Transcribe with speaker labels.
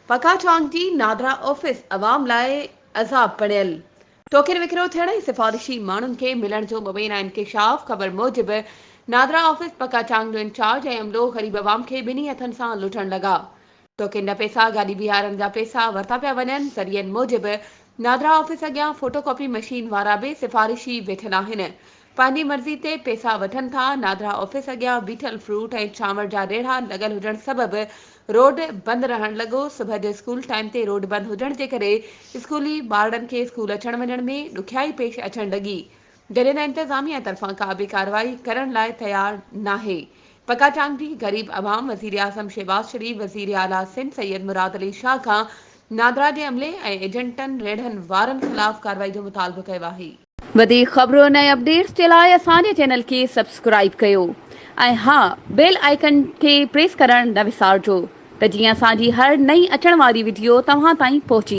Speaker 1: پڪا چانگ جي نادرا آفيس عوام لاء عذاب بڻيل، ٽوڪن وڪرو ٿيڻ ۽ سفارشي ماڻهن کي ملڻ جو مبينا انڪشاف، خبر موجب نادرا آفيس پڪا چانگ جو انچارج ۽ عملو غريب عوام کي ٻنهي هٿن سان لٽڻ لڳا، ٽوڪن جا پئسا، گاڏي بيهارڻ جا پئسا ورتا پيا وڃن، ذريعن موجب نادرا آفيس اڳيان فوٽو ڪاپي مشين وارا به سفارشي ويٺل آهن، پنهنجي مرضي تي پئسا وٺن ٿا، نادرا آفيس اڳيان بيٺل فروٽ ۽ چانور جا ريڙها لڳل هجڻ سبب روڊ بند رهڻ لڳو، صبح جو اسڪول ٽائيم تي روڊ بند هجڻ جي ڪري اسڪولي ٻارڙن کي اسڪول اچڻ وڃڻ ۾ ڏکيائي پيش اچڻ لڳي، جڏهن ته انتظاميا طرفان ڪا به ڪارروائي ڪرڻ لاء تيار ناهي. پڪا چانگ جي غريب عوام وزيراعظم شهباز شريف، وزيراعليٰ سنڌ سيد مراد علي شاهه کان نادرا جي عملي ۽ ايجنٽن ريڙهن وارن خلاف ڪارروائي جو مطالبو ڪيو آهي. وڌيڪ خبرن ۽ اپڊيٽس جي لاء اسان جي چينل کي سبسڪرائيب ڪيو ۽ ها بيل آئيڪن کي پريس ڪرڻ نه وسارجو ته جيئن اسان جي هر نئين اچڻ واري وڊيو توهان تائين پهچي.